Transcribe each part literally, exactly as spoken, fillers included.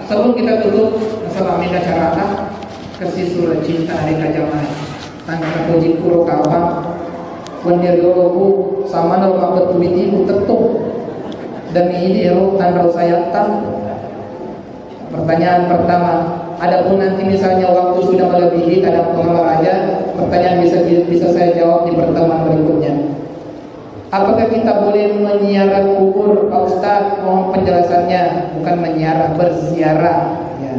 Sebelum kita tutup, nasaba mega carata, kasi surah cinta hari kajamaah. Tangka poji kuro kapang, wenni riolo bu, samana lo mabbettu bitiku tettu. Demi ini ero tanrau sayatta. Pertanyaan pertama, adapun nanti misalnya waktu sudah melebihi, ada pengalaman aja, pertanyaan bisa bisa saya jawab di pertemuan berikutnya. Apakah kita boleh menziarah kubur, Pak Ustadz? Mohon penjelasannya. Bukan menziarah, berziarah. Ya.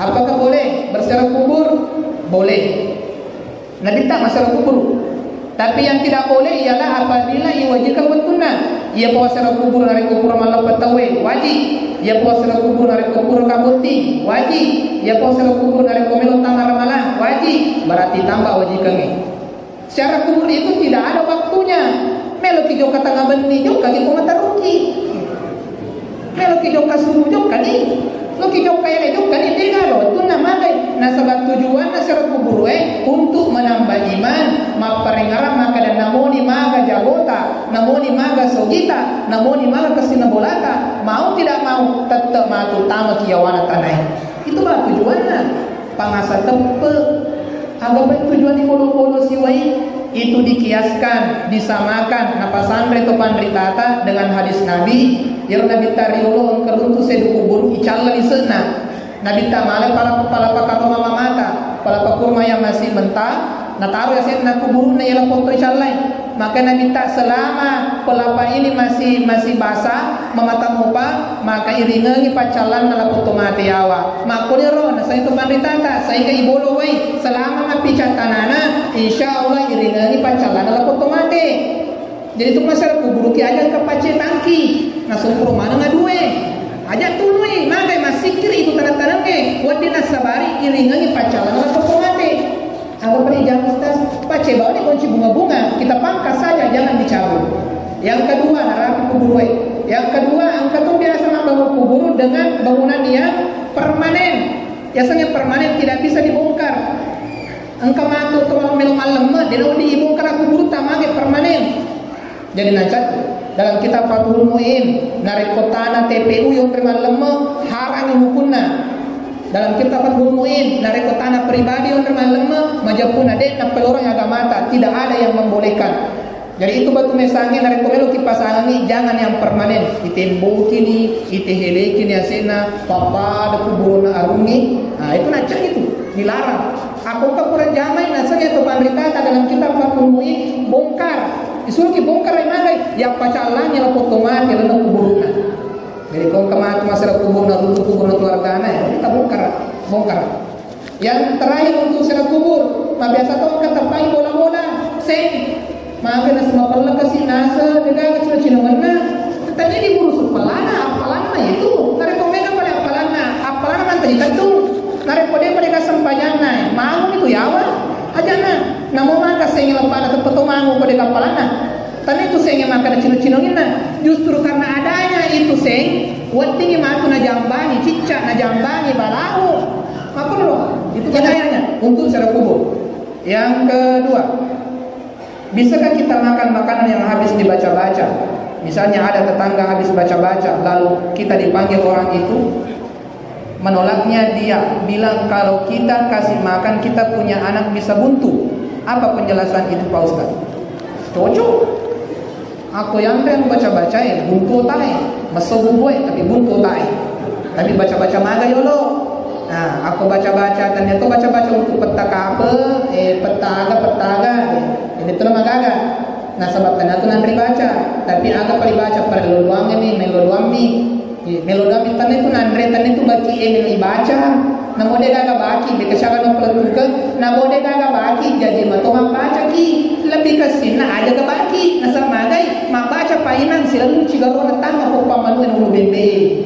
Apakah boleh berziarah kubur? Boleh. Nabitta maziarah kubur. Tapi yang tidak boleh ialah apabila iwajibkan wettunna. Iya pa maziarah kubur narekko pura malleppe tauwe, wajib. Iya pa maziarah kubur narekko pura kabotti, wajib. Iya pa maziarah kubur narekko melo tama ramalang, wajib. Berarti tambah wajibkangnge. Ziarah kubur itu tidak ada waktunya. Meloki jokka tengah benni, jokkaki ko matarukki. Meloki jokka subuh, jokkani. Loki jokka ele, jokkani. De'ga ada wettunna magai. Nasaba tujuanna ziarah kubur e untuk menambah iman, mapparengngerang makkeda namoni maga jagota, namoni maga sogita, namoni maga kessinna bolata, mau tidak mau tette matu tamaki yawana tanae. Itu bah tujuanna. Pangasa teppe. Aga pai tujuan di polo-polo siwai? Itu dikiaskan, disamakan, napasanre to panritata dengan hadis Nabi. Iyaro Nabitta riolo engka runtu seddi kuburu, icalla lise'na. Nabitta mala pala pala pakaroma mamata, pala pakurma yang masih mentah, nataro yasenna kuburunna iyala potto icallai. Maka Nabitta selama pelapa ini masih masih basah, mamata mopa, maka iringengi paccallanna lapong to mate yawa. Makkoniro nasai to panritata, saika ibolo wai, selama mappica tanana, insya Allah iringengi paccallanna lapong to mate. Jadi tu masyarakat kuburuki aja engka pacce tangki, nasempuru maneng adue. Aja tunui, magai massikkiri itu tanang-tanangnge, wedding nassabari iringengi paccallanna lapong to mate. Apa perlu jam, Ustaz? Pace bawa ni kunci bunga-bunga, kita pangkas saja, jangan dicabut. Yang kedua, narapi kubur wae. Yang kedua, engka tu biasa membangun kubur dengan bangunan yang permanen. Biasanya permanen tidak bisa dibongkar. Engka matu tu melo mallemme, dia udah dibongkar kubur tamage permanen. Jadi nacak dalam kitab Fathul Muin, narekko tana T P U yonre mallemme, harangi hukunna. Dalam kitab Fathul Muin, narekko tana pribadi yonre mallemme, majeppunna de' nappeloreng agamata, tidak ada yang membolehkan. Jadi itu batu mesange narekko melo kipasangi, jangan yang permanen. Itembokini, itehelekini asena, pappada kuburna arungi. Nah, itu nacak itu, dilarang. Aku ke kurang jamai, naseng itu panritata dalam kitab Fathul Muin, bongkar. Isuruki bongkar ai magai, ya pacallangi lapong to mate lalenna kuburunna. Jadi ko engka matu masalah kuburna, runtu kuburna keluargana, ya kita bongkar, bongkar. Yang terakhir untuk ziarah kubur, mabiasa to engka teppai bola-bola, seng. Maga naseng mapella kasi nase, degaga cino-cino menna. Tanya di guru suppalana, appalanna itu. Narekko mega pada appalanna, appalanna mantaji teddung. Narekko de pada kasempajanna, mau itu yawa. Ajana, namo maka seng leppana teppeto mangu pada appalanna. Tania tu seng makkeda cino-cinonginna. Justru karena adanya itu seng, weddingngi matu najambangi cicca, najambangi balau. Apa lo? Itu bahayanya untuk ziarah kubur. Yang kedua, bisakah kita makan makanan yang habis dibaca-baca? Misalnya ada tetangga habis baca-baca, lalu kita dipanggil orang itu, menolaknya dia bilang kalau kita kasih makan kita punya anak bisa buntu. Apa penjelasan itu, Pak Ustaz? Cocok. Akko yanre anu baca-baca e, buntu tae. Messo bubu e, tapi buntu tae. Tapi baca-baca maga yolo. Nah, akko baca-baca, tania to baca-baca untuk petta kape, eh, petta aga, petta aga. Eh, jadi itu magaga. Nasaba tania tu nanre baca. Tapi aga pale baca, parello doang ini, melo doang mi. Iya, melo dua mintana itu nanre, tania tu baki e melo ibaca. Namo de gaga baki, de kesaga no pelettukeng. Namo de gaga baki, jaji mato mabbaca ki. Lebih kessinna aja ga baki. Nasaba magai, mabbaca paimang silalu cigaro na tama ko pamanu ulu bembe.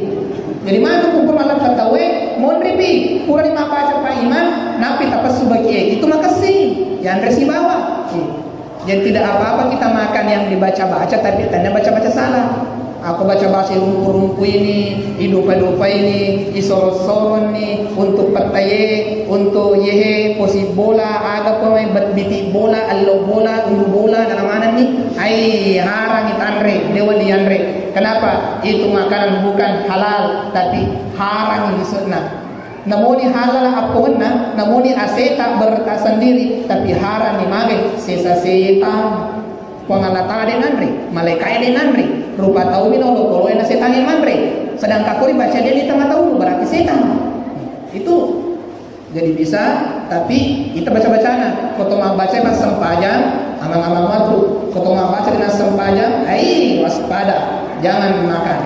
Jadi matu kuko malah ketawe, monri pi, pura di mabbaca paimang, napi tapessu baki e. Itu makessing, yanre sibawa. Iya. Jadi tidak apa-apa kita makan yang dibaca-baca, tapi tania baca-baca salah. Ako baca-baca rumpu-rumpu ini, idupa-dupa ini, isoro-soronni, untuk pettaye, untuk yehe, posi bola, aga pemain bet-, biti bola, allo bola, ulu bola, nana manenni, ai, harangi tanre, dewa dianre. Kenapa? Itu makanan bukan halal, tapi harangi maksudna. Namuni halal appongenna, namuni aseta berta sendiri, tapi harangi mage sesa-seta. Puang Allah Ta'ala de' nanre, malaika'e de' nanre, rupa tau mi nolo-, noloe na setangnge manre. Sedangkan ko ribaca de' ni tama tau, berarti setan. Itu jadi bisa, tapi kita baca-bacana. Ko to mabbaca pas sempajang, amang-amang matu. Ko to mabbaca dengan sempajang, ai, waspada, jangan makan.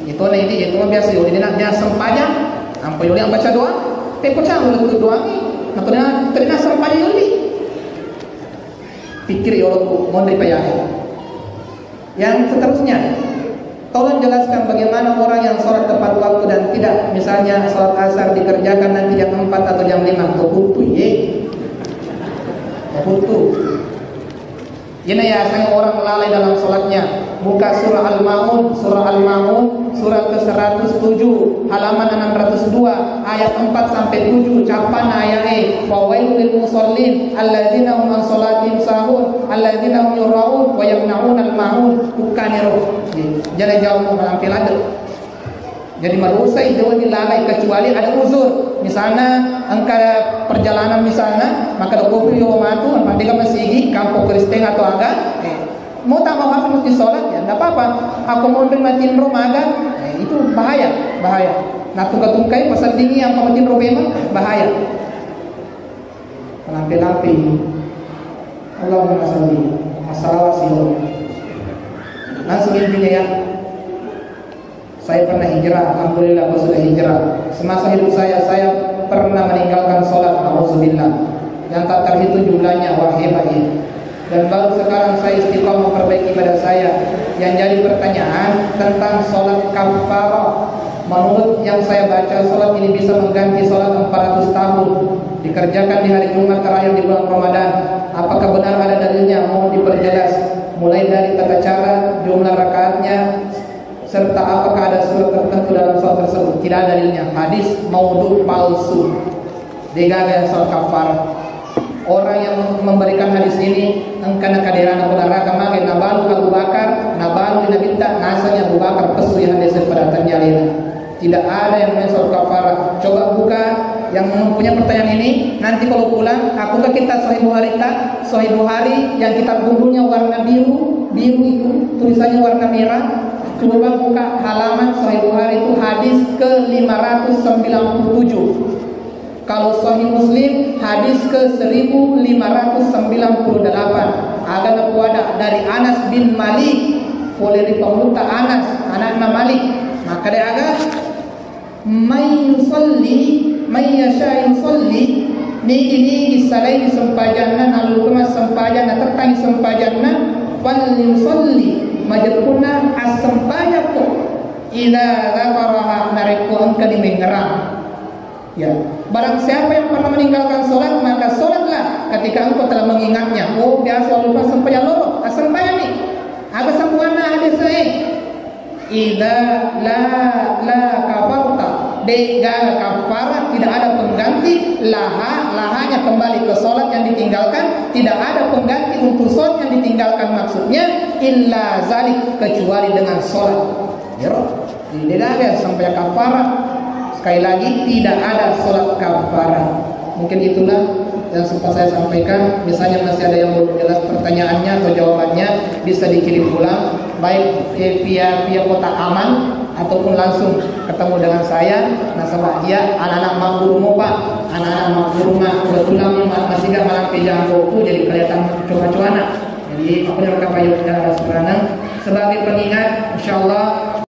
Itu na ini, itu mah biasa yoli, dia, dia sempajang, ampo yoli yang baca doa, peko cang untuk doa ni, atau dia, terina sempajang yoli. Pikir yolo monri payah. Yang seterusnya, tolong jelaskan bagaimana orang yang sholat tepat waktu dan tidak, misalnya sholat asar dikerjakan nanti jam empat atau jam lima. Kau butuh, ye. Kau butuh. Ini ya, saya orang lalai dalam sholatnya. Buka surah Al-Maun, surah Al-Maun, surah ke seratus tujuh, halaman enam ratus dua, ayat empat sampai tujuh, capan ayat e, "Fawailul lil musallin, alladzina hum an sholatihim sahun, alladzina hum yuraun, wa yamna'un al-ma'un." Bukan ero. Jadi jauh malampe ladde. Jadi madosa itu dilalai kecuali ada uzur. Misalnya engka perjalanan misalnya, maka dokopi yo matu, maka dia masigi, kampung Kristen atau aga, eh, mau tak mau harus mesti sholat, ya, nggak apa-apa. Aku mau nerima tinro maga, eh, itu bahaya, bahaya. Nah, tungka-tungkai pasal dingin yang mau tinro memang bahaya. Lampe-lampe. Allahumma sholli. Masalah sih. Langsung intinya ya. Saya pernah hijrah, alhamdulillah, aku sudah hijrah. Semasa hidup saya, saya pernah meninggalkan sholat, nauzubillah. Yang tak terhitung jumlahnya, wah, hebat ini. Dan baru sekarang saya istiqomah memperbaiki ibadah saya. Yang jadi pertanyaan tentang sholat kafarah. Menurut yang saya baca, sholat ini bisa mengganti sholat empat ratus tahun. Dikerjakan di hari Jumat terakhir di bulan Ramadan. Apakah benar ada dalilnya? Mohon diperjelas. Mulai dari tata cara, jumlah rakaatnya, serta apakah ada surat tertentu dalam surat tersebut? Tidak ada dalilnya. Hadis maudhu, palsu. Degaga yang soal kafar. Orang yang memberikan hadis ini engkana kaderana neraka, mage nabalu Abu Bakar, nabalu Nabitta, nasanya Abu Bakar pesu yang hadis pada terjalin. Tidak ada yang namanya soal kafar. Coba buka yang mempunyai pertanyaan ini. Nanti kalau pulang, aku ke kita Sahih Bukhari tak? Sahih Bukhari yang kitab bukunya warna biru, biru itu tulisannya warna merah. Coba buka halaman Sahih Bukhari itu hadis ke lima ratus sembilan puluh tujuh. Kalau Sahih Muslim hadis ke seribu lima ratus sembilan puluh delapan. Aga napuada dari Anas bin Malik, boleh dipemuta Anas, anaknya Malik. Maka dia aga, "May yusalli, may yasha yusalli." Nigi-nigi salai sempajanna, nalukuna sempajanna, tettangi sempajanna, fal yusalli, majepuna assempajakko. Idza dzakaraha, narekko engka dimengerang. Ya, barang siapa yang pernah meninggalkan sholat, maka sholatlah ketika engkau telah mengingatnya. Oh, biasa lupa sempajang loro, ah, sempajang ni. Apa sambunganna hadis ini? Idza la, la kafarta, de gaga kafara, tidak ada pengganti, laha, lahanya kembali ke sholat yang ditinggalkan, tidak ada pengganti untuk sholat yang ditinggalkan, maksudnya, illa zalik, kecuali dengan sholat. Iyaro, de gaga sampai kafara. Sekali lagi, tidak ada sholat kafara. Mungkin itulah yang sempat saya sampaikan. Misalnya masih ada yang belum jelas pertanyaannya atau jawabannya, bisa dikirim ulang, baik, eh, via, via kotak amal ataupun langsung ketemu dengan saya. Nasaba iya anak-anak makguru mopa, anak-anak makguru ma, kebetulan ma-, masih gak malam pejamboku, jadi kelihatan coba-coba anak. Jadi, aku yang kapayo sekarang sebagai pengingat, insyaallah.